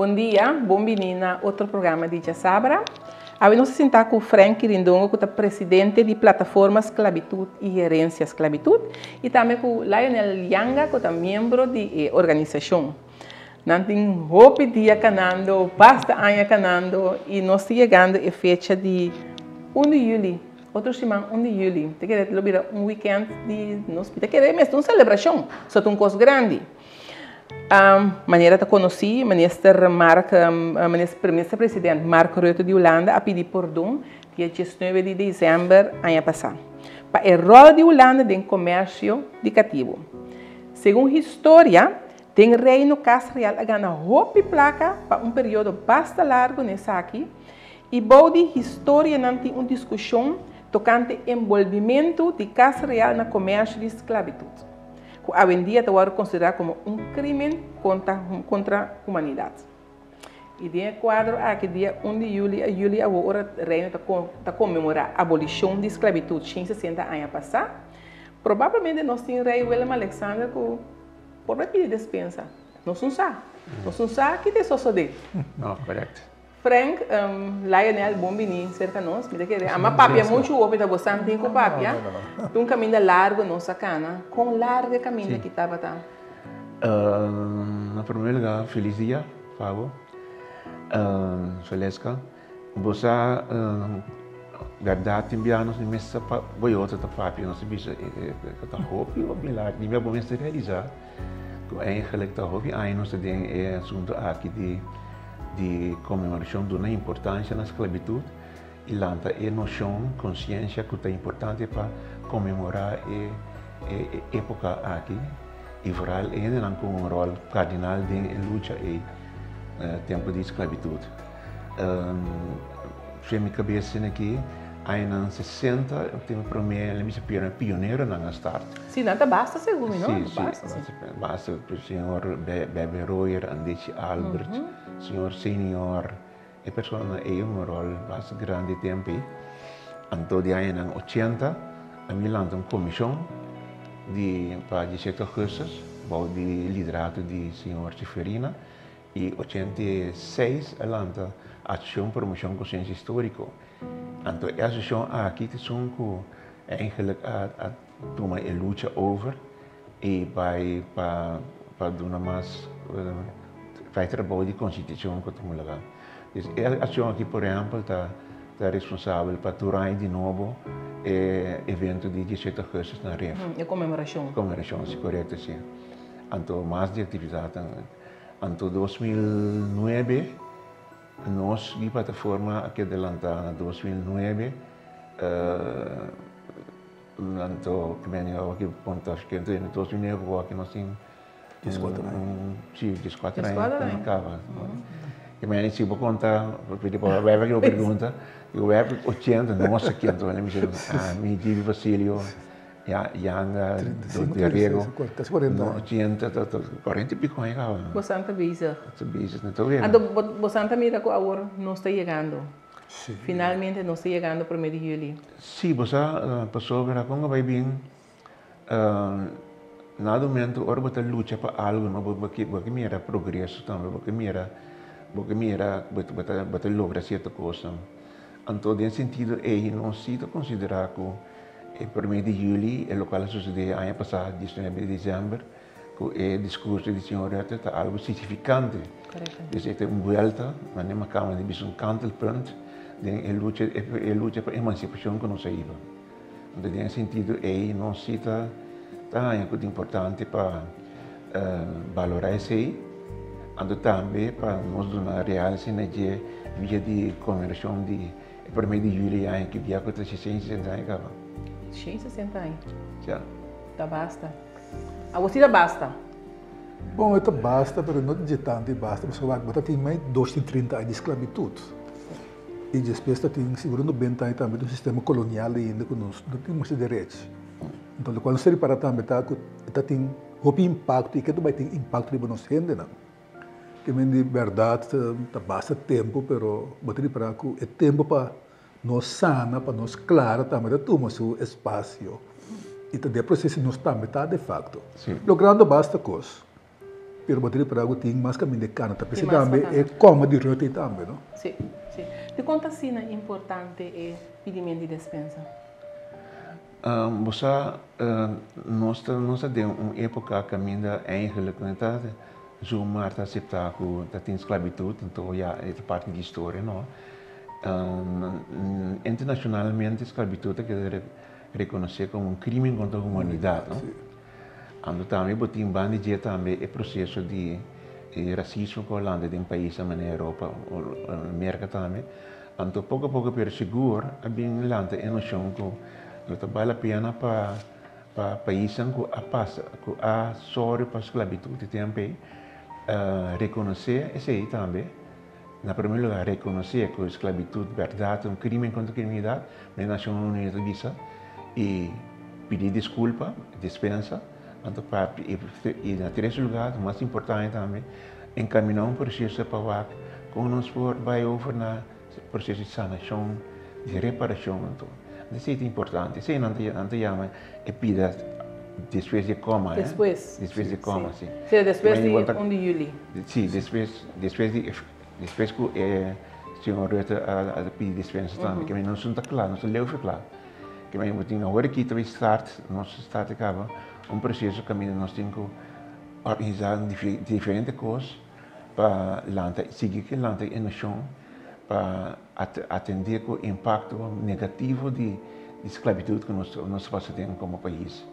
Bon dia, bon bini na otro programa di Djasabra. Awe nos ta sinta ku Frank Kirindongo ku ta presidente di Plataforma Sklabitut i Herensia Sklabitut i tambe ku Lionel Yanga ku ta miembro di e organisashon. Nan tin hopi dia kanando, basta aña kanando i nos ta yegando e fecha di un di yüli, otro siman un di yüli. Mi ta kere lo bira un wikènt di nos, mi ta kere mester un selebrashon, so ta un kos grandi. Manera ta konosí, Minister Mark, Minister President Mark Rutte di Hulanda a pidi pordon dia diesnuebe di desèmber aña pasá pa e ròl di Hulanda den komèrsio di katibu. Segun historia, den Reino Kas Real a gana hopi plaka pa un periodo basta largu na esaki i bou di historianan tin un diskushon tokante enbolbimentu di Kas Real na komèrsio di sklabitut. ku awendia ta wòrdu konsiderá komo un krímen kontra humanidat. I den e kuadro aki dia un di yuli a yuli awor ora Reino ta konmemorá abolishon di sklabitut 160 aña pasá, probablemente nos tin Rei Willem Alexander ku por bai pidi despensa. Nos no sa. Nos no sa ki ta sosodé. No, korekto. Frank, Lionel, bon bini serka nos. Mi ta kere ama papia muchu hopi ta bo san tin ku papia. Ta un kaminda largu nos a kana. Kon largu e kaminda ki tabata? Na primer lugar, felis dia pa bo, Valeska. Bo sa bèrdat tin bia nos mester pa bo i otro ta papia, nos ta bisa ta hopi hopi largu. Tin bia bo mester realisa ku eigenlijk ta hopi aña nos ta den e asuntu aki di di konmemorashon duna importansia na sklabitut i lanta e noshon, konsiensia ku ta importante pa konmemorá e e epoka aki i vooral e hendenan ku un ròl kardinal den e lucha ei tempu di sklabitut. Fe mi kabes asina aki, añanan sesenta tin e promé, mi bisa pioneronan a start. Si, nan ta basta segun mi, no? Si, si, basta. Señor Bebe Royer, Andechi Albert, señor Senior, e personanan ei un ròl basta grandi tempu ei. Anto di añanan ochenta a mi lanta un komishon di pa diesocho augustus bou di liderato di señor Seferina i 86 a lanta Asosiashon Promoshon Konsiensia Históriko. Anto e asosiashon aki ta esun ku eigenlijk a tuma e lucha over i bai pa pa duna mas bai trabou di konsientishon ku ta mulaga. Dus e asosiashon aki por ehèmpel ta ta responsabel pa tur aña di nobo e evento di 18 augustus na Ref. E konmemorashon. Konmemorashon, si korekto si. Anto mas di aktividatnan. Anto 2009 nos di plataforma a keda lanta na 2009 anto ki meni awor ki ponta skento den 2009 awor ki nos tin 14 aña. Si, 14 aña ku no kaba. Ki meni si bo konta pidi por wèf aki bo pregunta wèf 80 nos aki anto mi bisa ami Gibi Basilio Ya, Yanga, Dòkter Riego, no ochenta, ta kuarenta i piko aña kaba. Bosan ta bezig. Ta bezig, no ta wega. Anto bosan ta mira ku awor nos ta yegando. Si. Finalmente nos ta yegando prome di juli. Si, bo sa pasobra kon a bai bin na momento ora bo ta lucha pa algu no bo ke mira progreso tambe, bo ke mira, bo ke mira bo ta logra sierto kosnan. Anto den sentido ei nos si ta konsiderá ku E promé di juli, e lokual a susedé aña pasá, 19 di desèmber, ku e diskurso di señor Rutte ta algu signifikante. Dus e ta un buelta, manera mi a kaba di bisa, un kantelpunt den e lucha, e lucha pa emansipashon ku nos a hiba. Anto den e sentido ei nos si ta ta haña ku ta importante pa balorá esei, anto tambe pa nos duna realse na dje via di konmemorashon di E promé di juli aña ki bia ku ta 660 aña kaba. 660 aña? Ja. Ta basta. Awor si ta basta. Bon, e ta basta, pero no dje tantu e basta, pasobra wak bo ta tin mai 230 aña di sklabitut. I despues ta tin sigur 90 aña tambe di un sistema kolonial ainda ku nos no tin muchu derecho. Enton lokual nos ta ripara tambe ta ku e ta tin hopi impakto i ke ta bai tin impakto riba nos hendenan. Te men di bèrdat ta basta tempu pero bo ta ripará ku e tempu pa nos sana, pa nos klara tambe ta tuma su espasio i ta den e proseso nos tambe ta de fakto logrando basta kos. Pero bo ta ripará ku tin mas kaminda e kana. Ta Tin p'esei mas tambe pa e kana. kòma di Rutte ei tambe, no? Sí, sí. Dikon ta asina importante e pidiment di despensa? Bo sa, nos ta nos ta den un époka kaminda eigenlijk no ta zomaar ta aseptá ku ta tin sklabitut, anto ya e ta parti di historia, no. Internashonalmente sklabitut ta keda rekonosé komo un krimen kontra humanidat, no. Anto tambe bo tin banda di dje tambe e proseso di e rasismo ku a lanta den paisnan manera Europa, Merka tambe. Anto poko a poko pero sigur a bin lanta e noshon ku lo ta bal la pena pa pa paisnan ku a pasa ku a sòru pa sklabitut e tempu ei rekonosé esei tambe. Na primer lugar rekonosé ku sklabitut bèrdat ta un krimen kontra humanidat, manera Nashonnan Uní ta bisa, i pidi diskulpa, dispensa, anto pa i na tres lugar, mas importante tambe, enkaminá un proseso pa wak kon nos por bai over na proseso di sanashon, di reparashon anto. Esei ta importante, esei nan ta yama e pida despues di e koma. Despues. Despues di e koma, si. Si, despues di un di juli. Si, despues, despues di, despues ku e señor Rutte a pidi dispensa tambe, ke nos no ta kla, nos ta leu for kla. Ke men bo tin awor aki ta bai start, nos start a kaba un proseso kaminda nos tin ku organisá diferente kos pa lanta, sigui ke lanta e noshon pa atendé ku impakto negativo di sklabitut ku nos nos pasa den komo pais.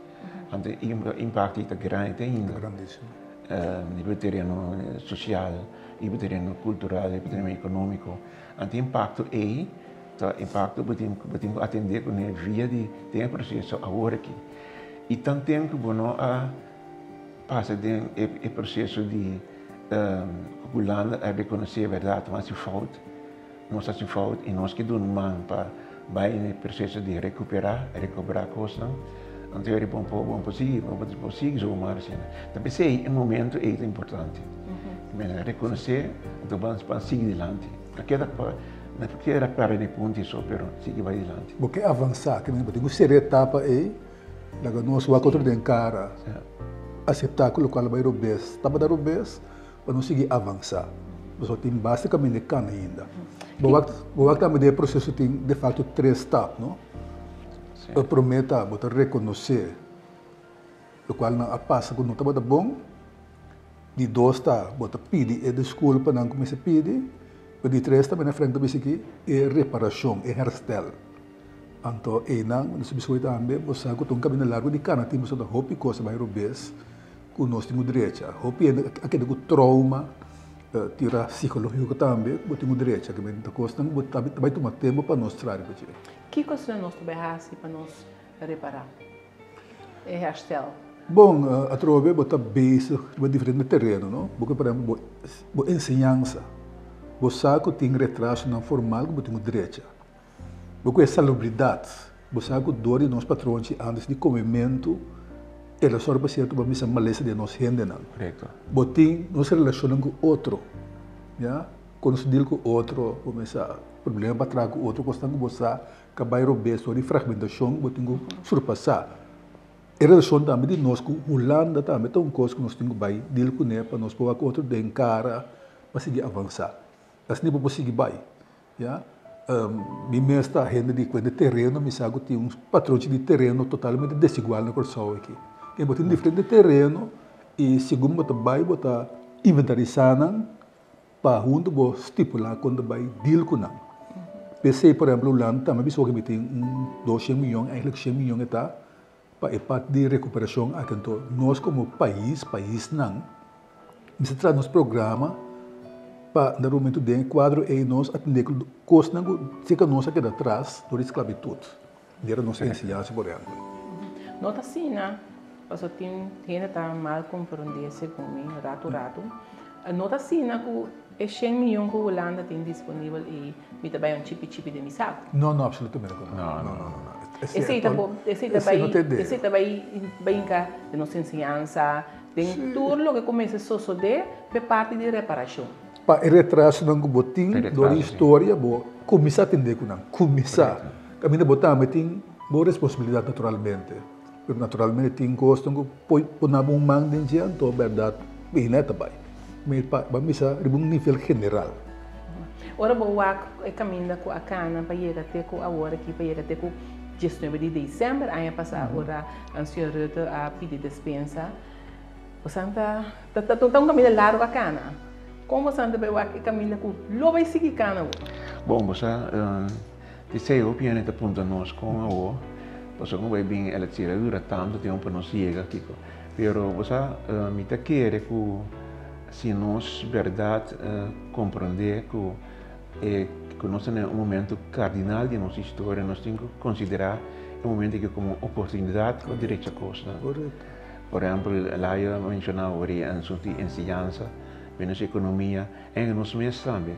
Anto e impakto ei ta grandi te ainda. Grandísimo. Riba e tereno sosial, riba e tereno kultural, riba e tereno ekonómiko. Anto e impakto ei ta impakto ku bo tin ku atendé kuné via di den e proseso awor aki. I tanten ku bo no a pasa den e proseso di ku Hulanda a rekonosé bèrdat nos a hasi fout, nos a hasi fout i nos ke duna man pa bai den e proseso di rekuperá, rekobrá kosnan, anto yori bo bo por sigui, bo por sigui zomaar asina. Ta p'esei e momento ei ta importante. Rekonosé anto ban sigui dilanti. No keda pa no keda para den e punto so pero sigui bai dilanti. Bo ke avansá, bo tin ku sera e etapa ei. Laga nos wak otro den kara, aseptá ku lokual a bai robes tabata robes, pa nos sigui avansá. Pasobra tin basta kaminda e kana ainda. Bo wak bo wak tambe den e proseso tin de fakto tres stap, no? E promé ta bo ta rekonosé lokual nan a pasa ku no tabata bon. Di dos ta bo ta pidi e diskulpanan ku mester pidi. Pero di tres ta mene Frank ta bisa aki e reparashon, e herstel. Anto einan nos a bisa hoy tambe, bo sa ku ta un kaminda largu di kana tin pasobra hopi kos a bai robes ku nos tin ku drecha. Hopi hende a keda ku trouma, tira sikologiko tambe ku bo tin ku drecha. Ke ta kosnan ku bo ta bai tuma tempu pa nos traha riba dje. Kiko asina nos ta bai hasi pa nos repará e herstel? Bon, atrobe bo ta bezig riba diferente tereno, no? Bo ke por ehempel bo enseñansa. Bo sa ku tin retrasonan formal ku bo tin ku drecha. Bo ku e salubridat, bo sa ku dor di nos patronchi antes di komementu el a sòru pa sierto bo a misa malesa den nos hendenan. Bo tin nos relashonnan ku otro, ya, kon nos ta deal ku otro, bo mesa problema pa traha ku otro, kosnan ku bo sa ka bai robes dor di fragmentashon bo tin ku surpasá. E relashon tambe di nos ku Hulanda tambe ta un kos ku nos tin ku bai deal kuné pa nos por wak otro den kara pa sigui avansá. Asina bo por sigui bai. Ya, mi mes ta hende di kuenta tereno, mi sa ku tin un patronchi di tereno totalmente desigual na Kòrsou aki. Ke bo tin diferente tereno i segun bo ta bai bo ta inventarisá nan pa huntu bo stipulá kon ta bai deal ku nan. P'esei por ehempel Hulanda tambe bisa oke mi tin un doshen miyon, eigentlik shen miyon e ta pa e parti di rekuperashon aki. Anto nos komo pais, paisnan, Mester traha nos programa pa na momento den e kuadro ei nos atendé ku kosnan ku seka nos a keda atras dor di sklabitut, manera nos enseñansa por ehèmpel. No ta asina, pasobra tin hende ta mal komprondé segun mi ratu ratu. No ta asina ku e shen miyon ku Hulanda tin disponibel ei mi ta bai un chipi chipi den mi saku. No, no, absolutamente ku no. No, no, no, no. Esei ta bo, esei ta bai, esei ta bai brinka den nos enseñansa, Den tur loke ku mester sosodé p'e parti di reparashon. Pa e retrasonan ku bo tin dor di historia bo kuminsá atendé ku nan. Kuminsá. Kaminda bo tambe tin bo responsabilidat naturalmente. Pero naturalmente tin kosnan ku por pone bo un man den dje anto bèrdat. Bina ta bai. Mi pa ban bisa riba un nivel general. Ora bo wak e kaminda ku a kana pa yega te ku awor aki, pa yega te ku diesnuebe di desèmber aña pasá ora señor Rutte a pidi despensa, bosan ta ta un kaminda largu a kana. Kon bosan ta bai wak e kaminda ku lo bai sigui kana awor? Bon, bo sa Esei hopi hende ta puntra nos kon awor, pasobra ku bai bin el a tira dura tantu tempu pa nos yega kiko. Pero bo sa, mi ta kere ku si nos bèrdat komprondé ku e ku nos ta na un momentu kardinal di nos historia, nos tin ku konsiderá e momentu aki komo un oportunidat pa drecha kosnan. Por ehèmpel, Layo a menshoná awor e asuntu di enseñansa, nos ekonomia, en nos mes tambe.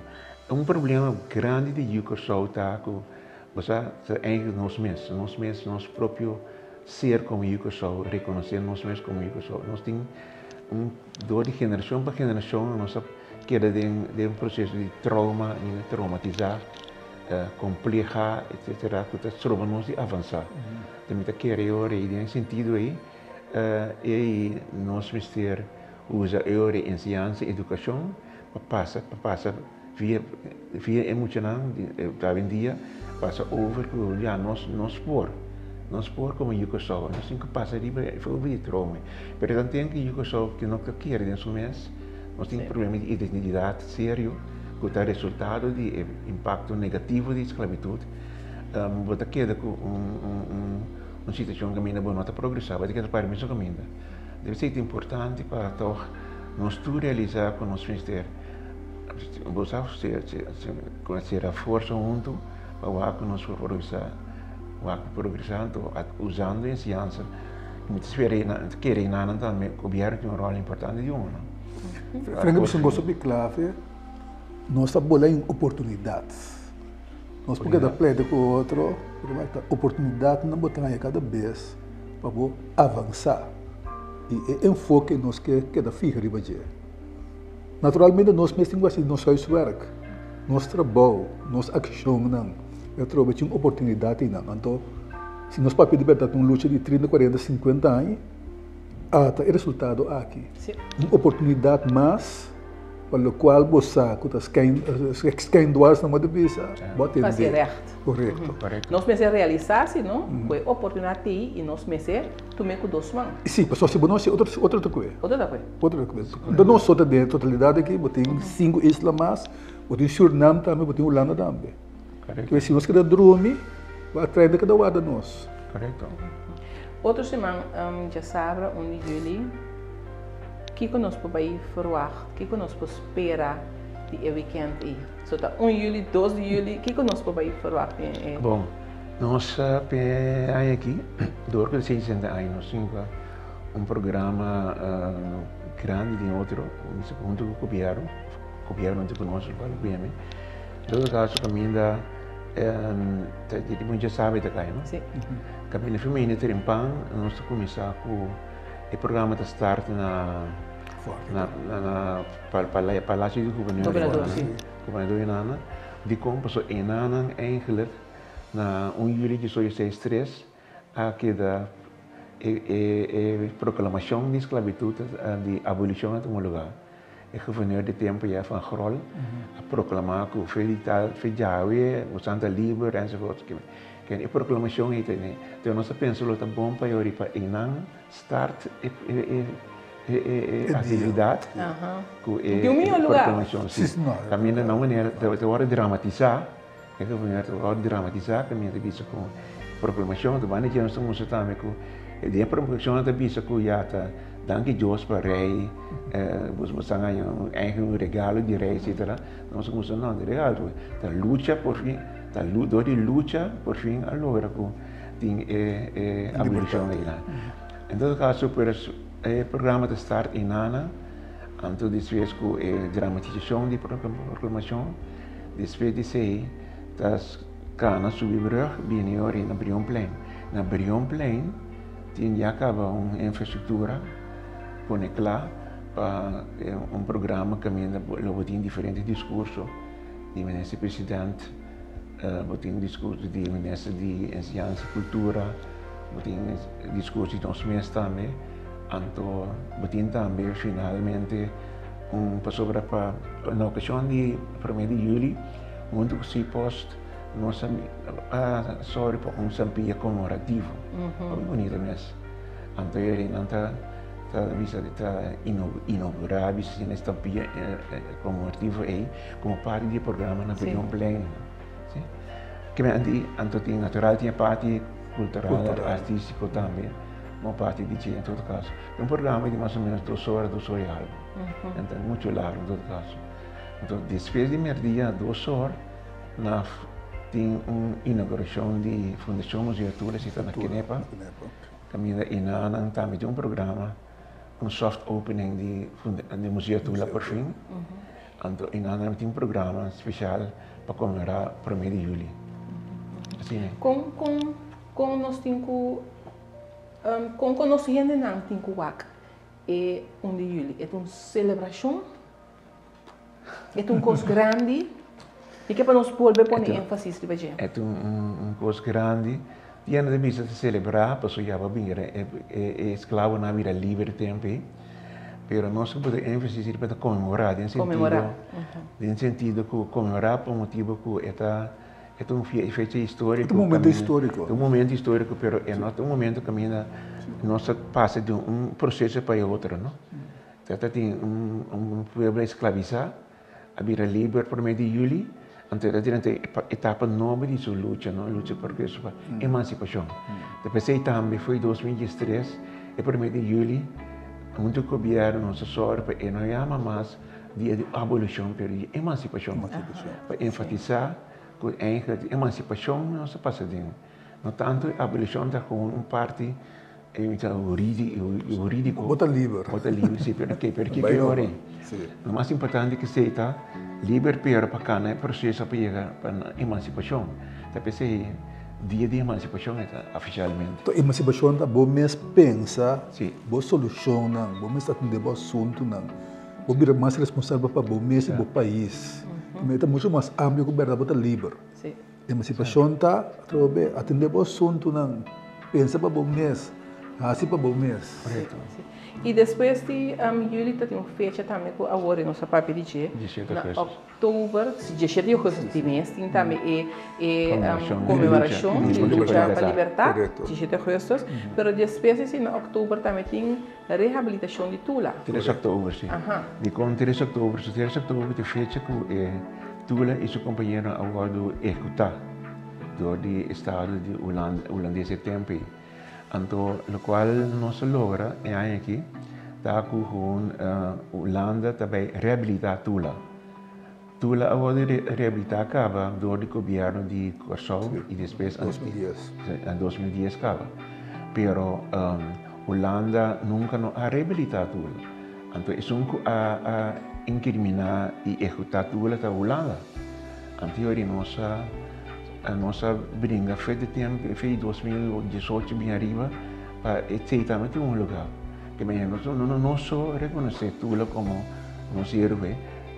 Un problema grandi di yu Kòrsou ta ku bo sa ta eigenlijk nos mes, nos mes, nos propio ser komo yu Kòrsou, rekonosé nos mes komo yu Kòrsou. Nos tin un dor di generashon pa generashon nos a keda den den un proseso di trouma i troumatisá, kompleha etsetera ku ta stroba nos di avansá. Enton mi ta kere e ora ei den e sentido ei ei nos mester usa e ora ei enseñansa, edukashon. Pa pasa, pa pasa via, via e muchanan di awendia, pasa over ku ya nos, nos por, nos por komo yu Kòrsou, nos tin ku pasa riba e over di trome. Pero tanten ku yu Kòrsou ke no ta kere den su mes, nos tin problema di identidat serio ku ta resultado di e impakto negativo di sklabitut, bo ta keda ku un, un, un, un situashon kaminda bo no ta progresá, bo ta keda para mesun kaminda. Debe ser importante pa tòg nos tur realisá ku nos mester bo sa ku a sera forsa huntu pa wak ku nos por progresá, wak ku progresá anto usando enseñansa. Mi ta spera i ta kere i nan tambe gobièrnu tin un ròl importante di uno. Frank a bisa un cosa bi clave, nos ta bola un oportunidat. Nos por keda pleita ku otro, pero ta oportunidatnan bo ta haña kada bes pa bo avansá i e enfoke nos ke keda fiha riba dje. Naturalmente nos mes tin ku hasi nos huiswerk, nos trabou, nos akshonnan, e atrobe tin oportunidat einan. Anto si nos papia di bèrdat un lucha di trinta, kuarenta, sinkuenta aña, ata e resultado aki. Un oportunidat mas. Pa lokual bo sa ku ta skèn skèn dwars nan bo ta bisa, bo a tende. Hasi règt. Korekto. Nos mester realisá si no, ku e oportunidat t'ei i nos mester tum'é ku dos man. Si, pasobra si bo no hasi otro otro ta kue. Otro ta kue. Otro ta kue. Enton nos so ta den totalidat aki, bo tin sinku isla mas, bo tin Sürnam tambe, bo tin Hulanda tambe. Korekto. Si nos keda drumi, bo a trae keda warda nos. Korekto. Otro siman djasabra un di juli. Kiko nos por bai ferwagt? Kiko nos por spera di e wikènt ei? So ta un juli, dos di juli, kiko nos por bai ferwagt den e. Bon, nos p'e aña aki, dor ku ta 60 aña, nos tin un programa grandi den otro, huntu ku gobièrnu, gobièrnu huntu ku nos, lokual ku yami. En todo kaso kaminda ta di mucha sabi ta kai, no? Si. Kaminda Femina Trempan nos ta kuminsá ku. E programa ta start na na na Palacio di Gobernador. Gobernador, si. Gobernador Enana. Dikon? Pasobra Enanan eigenlijk na un juli diesocho seis tres a keda e e e proklamashon di sklabitut di abolishon a tuma lugá. E gobernador di tempu ya Van Grol a proklamá ku fe di tal fe djawe bo santa liber enzovoorts. Ken e proklamashon ei ta ne? Enton nos a pensa lo ta bon pa yori pa einan start e e e e aktividat ku e proklamashon. Si, kaminda na un manera ta wòrdu dramatisá, e manera ta wòrdu dramatisá kaminda ta bisa ku proklamashon ta banda dje nos ta mustra tambe ku den e proklamashon ta bisa ku ya ta danki Dios pa rei bo san haña un eigen un regalo di rei etsetera. Nos a mustra no, di regalo ta lucha por fin. Ta dor di lucha por fin a logra ku tin e e abolishon einan. En todo kaso pero e programa ta start einana, anto despues ku e dramatisashon di proklamashon, despues di esei ta kana subi brug bini ora na Brionplein. Na Brionplein tin ya kaba un infrastruktura pone kla pa un programa kaminda lo bo tin diferente diskurso. Di minister president, bo tin discurso di minister di enseñansa y cultura, bo tin discurso di nos mes tambe. Anto bo tin tambe finalmente un pasobra pa na ocasion di prome di juli hunto cu Cpost nos a sori pa un stampilla conmemorativo. Hopi bunita mes. Anto e nan ta ta bisa ta inaugura bisa asina e stampilla conmemorativo ey como parti di e programa Napoleonplein. Anto tin natural tin e parti cultural artistico tambe. Mo parti di dje en todo caso. Un programa di mas o menos 2 ora, 2 ora y algo. Entonces, mucho largo en todo caso. Entonces, despues di merdia, 2 or, na tin un inauguracion di Fundacion Museo Tula, si ta na Kenepa. Caminda inanan tambe tin un programa, un soft opening di Museo Tula por fin. Anto inanan tin un programa special pa conmemora 1 di juli. Asina. Con nos tin cu con nos hendenan tin cu wak e 1 di juli? E un celebracion? E un cos grandi? Y cu pa nos bolbe pone enfasis riba dje? E un cos grandi. Tiene di bisa di celebra, paso ya bira e esclavonan a bira liber tempo ey. Pero nos por enfasis riba ta conmemora, den sentido, den sentido cu conmemora pa motibo cu e ta un fecha historico. Un momento historico. Un momento historico, pero e no un momento caminda nos ta pasa di un proceso pa otro, no? Ta tin un pueblo esclavisa, a bira liber 1 di juli, anto e durante etapa nobo di su lucha, no? Lucha pa su emancipacion. Despues tambe foi 2013, e 1 di juli, hunto cu gobierno nos a zorg pa e no yama mas dia di abolicion, pero di emancipacion. Emancipacion. Pa enfatisa cu eigenlijk di emancipacion nos a pasa den. No tanto abolicion ta gewoon un parti huridico. Bo ta liber. Bo ta liber, si, pero ke, pero ke peor e. Lo mas importante cu esey ta liber pero pa cana e proceso pa yega pa emancipacion. Ta pesey dia di emancipacion ta oficialmente. Anto emancipacion ta bo mes pensa bo solucionnan, bo mes atende bo asuntonan, bo bira mas responsabel pa bo mes y bo pais. Ta mucho mas amplio cu berdad bo ta liber. Emancipacion ta atrobe atende bo asuntonan, pensa pa bo mes, haci pa bo mes. Correcto. Y despues di juli ta tin un fecha tambe cu awor nos a papia di dje. 17 Na augustus. October, 17 di augustus di mes tin tambe e Conmemoracion. Conmemoracion di lucha pa libertad, Correcto. 17 augustus. Pero despues di na october tambe tin rehabilitacion di Tula. 3 october, si. Di con 3 october? So 3 october ta fecha cu Tula y su compañero a wordo ehecuta door di estado di Hulanda, Hulandes e tempo ey. Anto, locual nos a logra e aña aki, ta cu gewoon Hulanda ta bay rehabilita Tula. Tula a wordo rehabilita caba door di gobierno di Curaçao y despues 2010. En 2010 caba. Pero Hulanda nunca no a rehabilita Tula. Anto, esun cu a incrimina y ehecuta Tula ta Hulanda. Anto, nos a bringa for di tempo, for di 2018 bin ariba, pa esey tambe tin un lugar. Cu nos no so reconoce Tula como nos héroe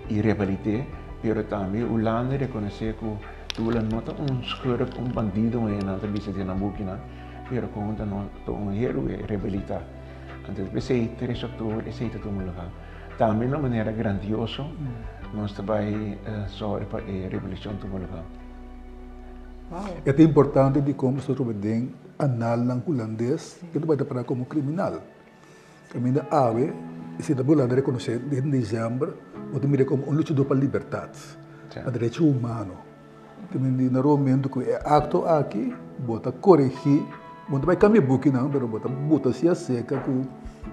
y rehabilite, pero tambe Hulanda reconoce cu Tula no ta un schurk, un bandido, nan ta bisa den nan bukinan, pero como ta no ta un héroe rehabilita. Anto, esey 3 october, esey ta tuma lugar. Tambe di un manera grandioso, nos ta bay zorg pa e rehabilitacion tuma lugar. E ta importante di como nos ta den analnan hulandes, cu ta bay para como criminal. Caminda awe, si ta Hulanda reconoce den december, bo ta mira como un luchador pa libertad, pa derecho humano. Caminda na momento cu e acto aki, bo ta corrigi, bo ta bay cambia bukinan, pero bo ta buta sia seca cu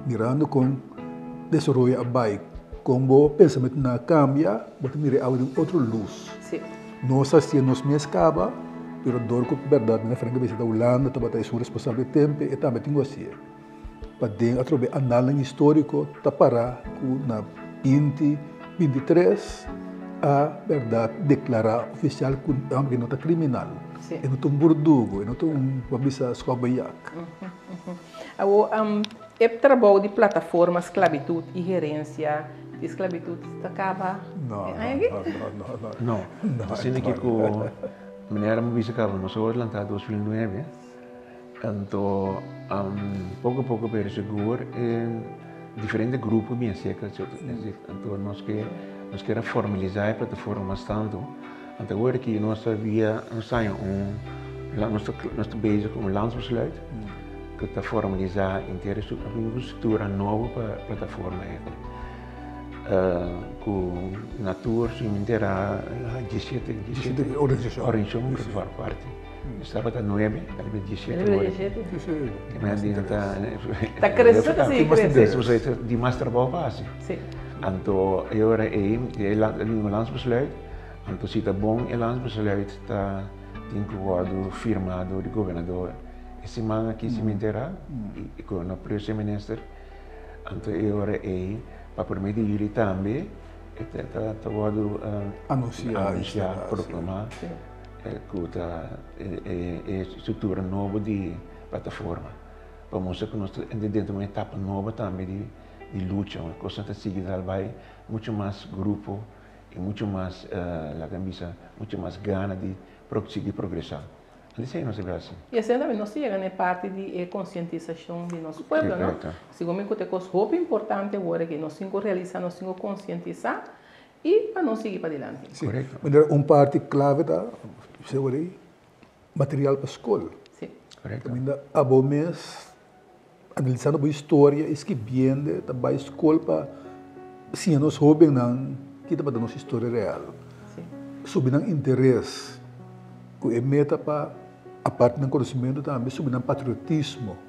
mirando con desaroyo a bay, con bo pensamento na cambia, bo ta mira awe den otro luz. Nos hacia nos mes caba, pero door cu berdad na frente bisa ta Hulanda tabata esun responsable tempo e tambe tin hacia. Pa den atrobe analnan historico ta para cu na 2023 a berdad declara oficial cu e no ta criminal. E no ta un burdugo, e no ta un bisa schobbejak. Awo, e trabou di Plataforma Sclavitud y Herencia di Sclavitud ta caba? No, Ay, no, no, no, no. No, asina cu manera mi bisa caba, nos a lanta 2009. Anto poko poko pero sigur e diferente grupo bin aserka anto nos ke nos kier a formalisá e plataforma mas tantu. Anto awor aki nos ta via nos haña un nos ta nos ta bezig ku un landsbesluit ku ta formalisá henter e struktura nobo pa e plataforma eigenlijk. Ku na tur su henter a diesshete Diesshete organisashon. Organisashon ku ta forma parti. Tabata nuebe, ta bira diesshete awor. Ta krese, ta sigui krese. Di mas trabou pa hasi. Anto e ora ei e landsbesluit, anto si ta bon e landsbesluit ta tin ku wòrdu firmá dor di gobernador e siman aki si mi entera i ku no prese minister. Anto e ora ei pa promé di yüli tambe e ta wòrdu anunsiá, proklamá. Ku ta e struktura nobo di plataforma pa mustra ku nos ta dentro un etapa nobo tambe di lucha. Un kos ta sigui dal bai muchu mas grupo i muchu mas laga mi bisa muchu mas gana di sigui progresá. Esei nos debe hasi. I asina tambe nos ta yega na e parti di e konsientisashon di nos pueblo, no? Segun mi ku ta e kos hopi importante awor aki nos tin ku realisá, nos tin ku konsientisá I pa nos sigui padilanti. Sí. Manera un parti clave ta, segun ley, material pa scol. Sí. Correcto. Caminda abo mes analisando bo historia y skibiende ta bay scol pa siña nos hobennan ki tabata nos historia real. Sí. Subi nan interes cu e meta pa aparte nan conocimento tambe subi nan patriotismo.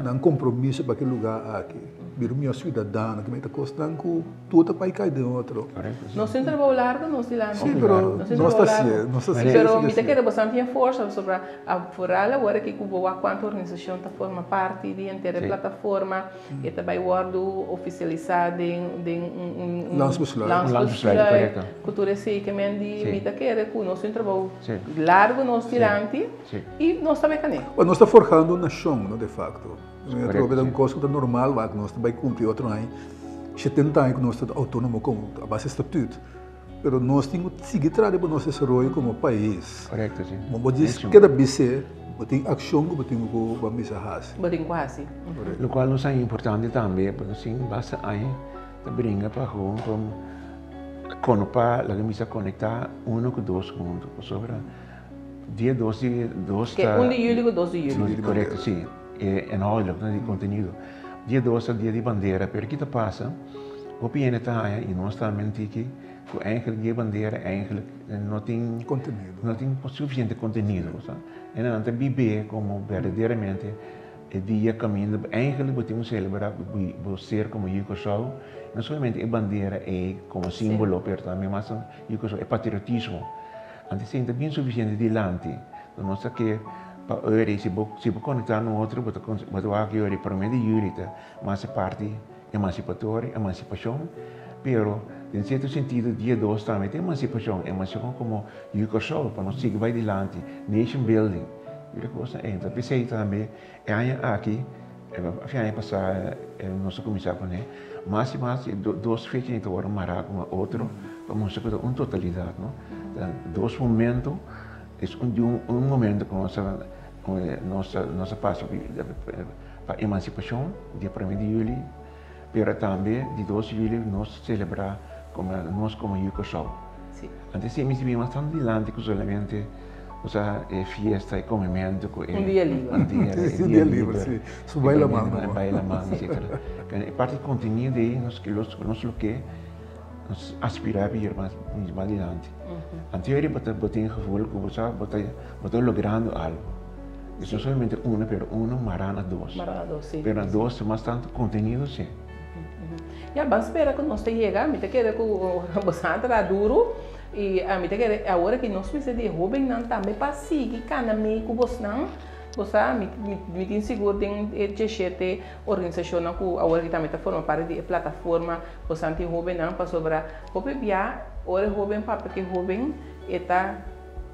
Nan compromiso pa ki lugar aki, bira un mihor ciudadano, ki mei ta cosnan cu tur ta pai cay den otro. Nos tin trabou largo nos dilanti. Sí, pero nos ta hacié, nos ta hacié. Pero mi ta kere boso tin e forsa pasobra vooral awor aki cu bo wak cuanto organisacion ta forma parti di henter e plataforma, e ta bay wordo oficialisa den den un Landsbesluit. Landsbesluit, cu tur esey ke men di mi ta kere cu nos tin trabou largo nos dilanti. I nos ta bay kané. Bueno, nos ta forjando un nashon, no, de facto. Atrobe ta un kos ku ta normal, wak nos ta bay kumpli otro aña 70 aña ku nos ta outónomo komo a base statut. Pero nos tin ku sigui traha riba nos desaroyo komo pais. Korekto, si. Bo bo djis keda bis'é, bo tin akshon ku bo tin ku bo mester hasi. Bo tin ku hasi. Lokual nos a importante tambe, pasobra sin basta aña ta bringa pa gewoon kono pa laga mester konektá uno ku dos huntu, pasobra. Dia dos di dos ta. Ke un di juli ku dos di juli. Korekto, si. E inhoudelijk, no di kontenido. Dia dos ta dia di bandera, pero ki ta pasa, hopi hende ta haña, i nos tambe tiki, ku eigenlijk dia bandera eigenlijk no tin. Kontenido. No tin sufisiente kontenido, bo sa. E nan ta bib'é komo berdaderamente e dia kaminda eigenlijk bo tin ku selebrá bo ser komo yu Kòrsou, no solamente e bandera ei komo símbolo, pero tambe mas yu Kòrsou, e patriotismo. Antes esei ta bien suficiente dilanti. Enton nos ta ke pa ora si bo si bo conecta no otro bo ta bo ta wak yori prome di juli ta mas e parti emancipatorio, emancipacion, pero den cierto sentido dia dos tambe ta emancipacion, emancipacion como yu Kòrsou pa nos sigui bai dilanti, nation building, tur e kosnan ei. Enton p'esei tambe e aña aki, afe aña pasa nos a cuminsa pone mas y mas e dos fecha ta wòrdu mará ku otro pa mustra ku ta un totalidat, no? Ta dos momento, es un di un momento ku nos a nos a nos a pasa pa emansipashon dia prome di yuli, pero tambe di dos di yuli nos selebrá komo nos komo yu Kòrsou. Antes mi si bin mas tantu dilanti ku solamente osea e fiesta, e komementu ku e. Un dia liber. Un dia, e dia liber, si. Su bai laman no. Bai laman, etcetera. E parti kontenido ei nos nos lo ke nos aspirá pa yega mas mas dilanti. Anto yori bo ta bo tin e gevoel ku bo sa bo ta bo ta logrando algu. Es no solamente uno pero uno mará na dos. Mará na dos, si. Pero na dos ta mas tantu kontenido si. Ya, ban spera ku nos ta yega. Mi ta kere ku boso a traha duru i mi ta kere awor aki nos mester di e hóbennan tambe pa sigui kana mei ku bosnan. Bo sa, mi mi tin sigur den e dieshete organisashonnan ku awor aki tambe ta forma parti di e plataforma bosan tin hóbennan pasobra hopi bia ora e hóben papia ku e hóben e ta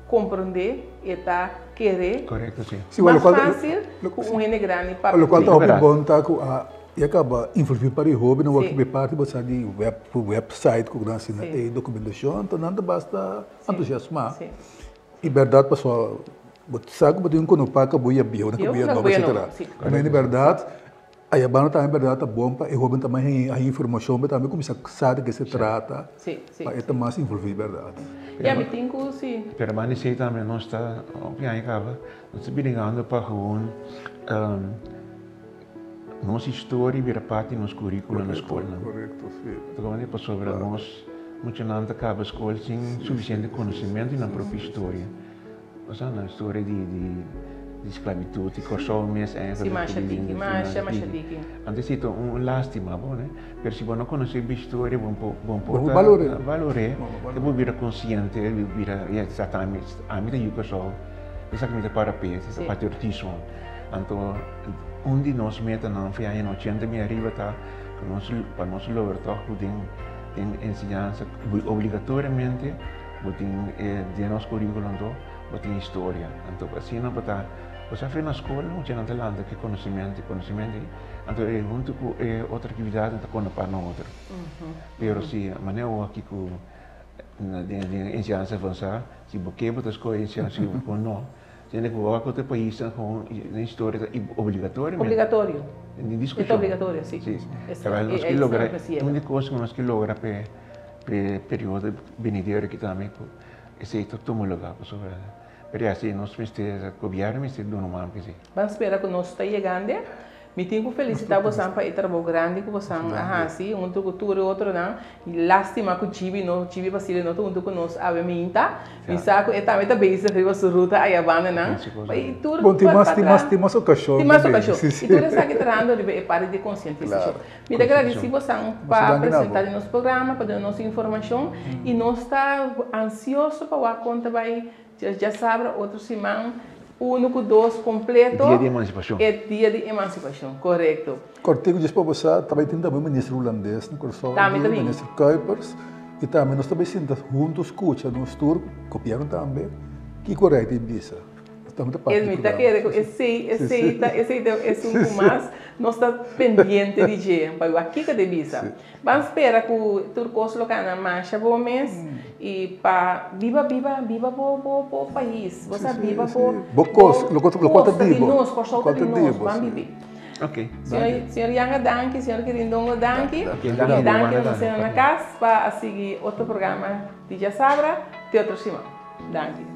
komprondé, e ta kere Korekto, si. mas fásil ku un hende grandi papia. Lokual ta hopi bon ta ku a I a kaba influí pa di hóbennan wak riba e parti bo sa di web website ku nan asina e dokumentashon anto nan ta basta entusiasmá. I bèrdat pasobra. Bo sa ku bo tin un konopa kabuya bieu, na kabuya nobo, etcetera. Pero en bèrdat, ayabanda tambe bèrdat ta bon pa e hóben ta mas haña informashon, pa e tambe kuminsá sa di ke se trata, pa e ta mas involví bèrdat. Ya, mi tin ku si. Pero banda di esei tambe nos ta hopi aña kaba, nos ta bringando pa gewoon nos historia bira parti di nos curriculum na skolnan. Korekto, si. Ta komo pasobra nos muchanan ta kaba skol sin sufisiente konosementu di nan propio historia. Osea na historia di di sklabitut di Kòrsou mes eigenlijk. Si masha tiki, masha masha tiki. Anto si ta un lastima bo ne, pero si bo no konosé bo historia bo bo por ta balor'é, balor'é, te bo bira konsiente, bo bira ya sa ta ami ami ta yu Kòrsou, esaki mi ta para p'e, esaki ta patriotismo. Anto un di nos metanan for e añanan ochenta mi ariba ta ku nos pa nos logra tòg ku den den enseñansa obligatoriamente. Bo tin e den nos curriculum anto bo tin historia. Anto asina bo ta bo sa na school muchanan ta lanta cu e conocimento, e conocimento ey anto e hunto cu e otro actividadnan ta conecta na otro. Pero si manera awor aki cu den den enseñansa avansa si bo ke bo ta scoge enseñansa si bo no tene cu wak otro paisnan gewoon den historia ta obligatoriamente. Obligatorio. Ni discusion. E ta obligatorio si. Si. Terwijl nos ke logra un di cos cu nos ke logra p'e. P'e periodo benidero aki tambe ku esei ta tuma lugá pasobra pero ya si nos mester gobièrnu mester duna un man pa esei. Ban spera ku nos ta yegande. Mi tin ku felisitá bosan pa e trabou grandi ku bosan a hasi huntu ku tur e otronan. Lástima ku Chibi no, Chibi Basilio no ta huntu ku nos awe minta. Mi sa ku e tambe ta bezig riba su ruta aya bandanan. I tur Bon, tin mas, tin mas, tin mas okashon. Tin mas okashon. I tur esaki trahando riba e parti di konsientisashon. Mi ta gradisí bosan pa presentá den nos programa, pa duna nos informashon i nos ta ansioso pa wak kon ta bai djasabra otro siman unu ku dos kompleto. Dia di emansipashon. E dia di emansipashon, korekto. Kòrtiku djis pa bo sa, ta bai tin tambe minister hulandes na Kòrsou, Tambe ta bin. Minister Kuipers, i tambe nos ta bai sinta huntu skucha nos tur, gobièrnu tambe, kiko Rei tin bisa. E mi ta kere ku esei, esei ta, esei ta esun ku mas nos ta pendiente di dje, pa wak kiko ta bisa. Ban spera ku tur kos lo kana masha bo mes i pa biba, biba, biba bo, bo, bo pais. Bo sa biba bo, bo kos, lo kos ta di nos, Kòrsou ta di nos, ban bibi. Ok. Señor Yanga danki, señor Kirindongo danki. I danki na bosenan na kas pa a sigui otro programa di Djasabra te otro siman. Danki.